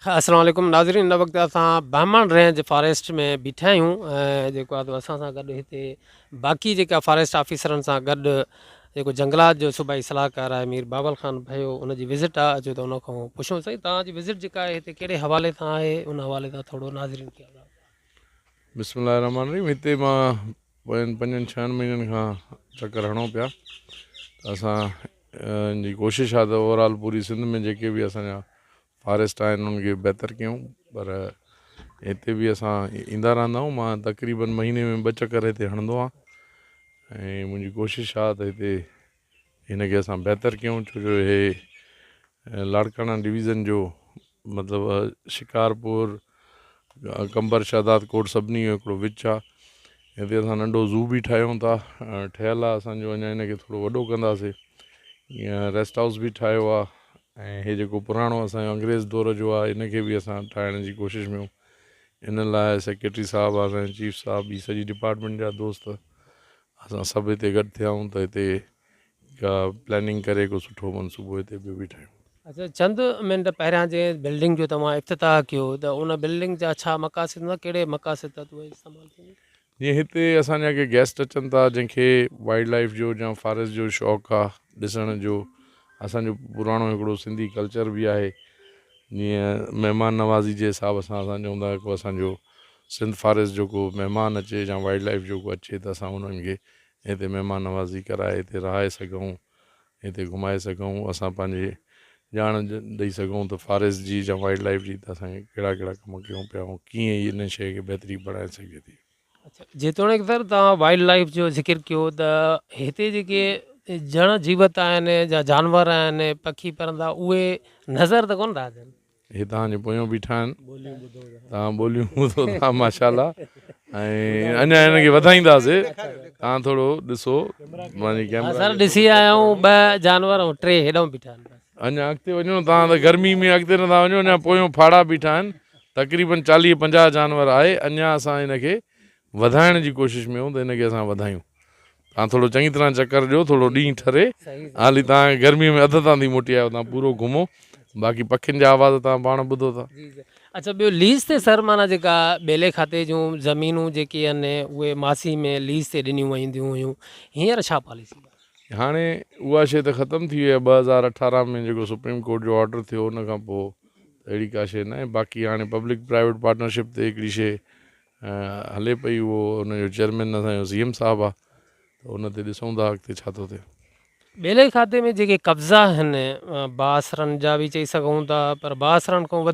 السلام عليڪم ناظرين هن وقت اسان بهمڻ رينج فاريسٽ ۾ بيٺا آهيون ۽ جيڪو آهي اسان سان گڏ هتي باقي جيڪا فاريسٽ آفيسرن سان گڏ جيڪو جنگلات جو صوبائي صلاحڪار آهي مير بابل خان ڀيو ان جي وزٽ آهي اچو ته ان کان پڇون سائين توهان جي وزٽ جيڪا آهي هتي ڪهڙي حوالي سان آهي ان حوالي سان ٿورو ناظرين کي آگاهه بسم الله الرحمن الرحيم هتي مان پوين پنجن ڇهن مهينن کان چڪر هڻو پيا ته اسان جي ڪوشش آهي ته اوور آل پوري سنڌ ۾ جيڪي به اسان جا فاريسٽ آهن انهن کي بهتر ڪيون پر هتي به اسان ايندا رهندا آهيون مان تقريبن مهيني ۾ ٻه چڪر هتي هڻندو آهيان ۽ منهنجي ڪوشش آهي ته هتي هن کي اسان بهتر ڪيون ڇو جو هي لاڙڪاڻا ڊويزن جو مطلب شڪارپور قمبر شهداد ڪوٽ سڀني جو هڪڙو وچ آهي هتي اسان ننڍو زو به ٺاهيون ٿا ٺهيل آهي اسانجو اڃا هن کي ٿورو وڏو ڪنداسي ريسٽ هائوس به ٺاهيو آهي ۽ هي جيڪو پراڻو اسانجو انگريز دور جو آهي ان کي به اسان ٺاهڻ جي ڪوشش ۾ آهيون ان لاء سيڪريٽري صاحب اسان جا چيف صاحب ٻي سڄي ڊپارٽمينٽ جا دوست اسان سڀ هتي گڏ ٿيا آهيون ته هتي ڪا پلاننگ ڪري ڪو سٺو منصوبو هتي ٻيو به ٺاهيون. اچا چند منٽ پهريان جنهن بلڊنگ جو توهان افتتاح ڪيو ته ان بلڊنگ جا ڇا مقاصد هوندا ڪهڙي مقاصد تحت اهي استعمال ٿيندي؟ جيئن هتي اسان جا ڪي گيسٽ اچن ٿا جنهن کي وائلڊ لائيف جو يا فاريسٽ جو شوق آ ڏسڻ جو اسان جو پراڻو هڪڙو سنڌي ڪلچر به آهي جيئن مهمان نوازي جي حساب سان اسان چئون ٿا ڪو اسان جو سنڌ فاريسٽ جو ڪو مهمان اچي يا وائلڊ لائيف جو ڪو اچي ته اسان انهن کي هتي مهمان نوازي ڪرائي هتي رهائي سگهون هتي گهمائي سگهون اسان پنهنجي ڄاڻ ڏئي سگهون ته فاريسٽ جي يا وائلڊ لائيف جي ته اسان ڪهڙا ڪهڙا ڪم ڪيون پيا ۽ ڪيئن ان شيء کي بهتري بڻائي سگهجي ٿي. جيتوڻيڪ سر توهان وائلڊ لائيف جو ذڪر ڪيو ته هتي جيڪي جڻ جيوت آهن يا جانور آهن پکي پرندا اهي نظر ته ڪونه ٿا اچن. هي توهان جي پويون بيٺا آهن توهان ٻوليون ٻڌو ٿا ماشاءالله ۽ اڃا هن کي وڌائينداسي توهان ٿورو ڏسو پنهنجي ڪيمرا سر ڏسي آيا آهيون ٻه جانور ۽ ٽي هيڏانهن بيٺا آهن اڃا اڳتي وڃو توهان ته گرمي ۾ اڳتي نٿا وڃو اڃا پويون ڦاڙا بيٺا آهن تقريبن 40 50 جانور آهي اڃا اسان هن کي وڌائڻ جي ڪوشش ۾ آهيون ته هن کي اسان وڌايون. توهان ٿورو چڱي طرح چڪر ڏيو ٿورو ڏينهن ٺري حالي توهان گرمي ۾ اڌ تان ٿي موٽي آيو توهان پورو گهمو باقي پکين جا آواز توهان پاڻ ٻڌو ٿا. جي جي اڇا ٻيو ليز تي سر معنيٰ جيڪا ٻيلي کاتي جون زمينون جيڪي آهن اهي ماسي ۾ ليز تي ڏنيون وينديون هيون هينئر ڇا پاليسي آهي؟ هاڻي اها شيء ته ختم ٿي وئي آهي 2018 ۾ جيڪو سپريم ڪورٽ جو آرڊر ٿيو ان کان پوء اهڙي ڪا شيء ناهي باقي هاڻي پبلڪ پرائيويٽ پارٽنرشپ تي هڪڙي شيء هلي پئي اهو ان جو چيئرمين اسان جو سي ايم صاحب آ ته ان تي ڏسون ٿا اڳتي ڇا ٿو ٿئي. ٻيلي کاتي ۾ جيڪي قبضا آهن بااثرن جا به چئي سگهون ٿا پر بااثرن کان وڌيڪ.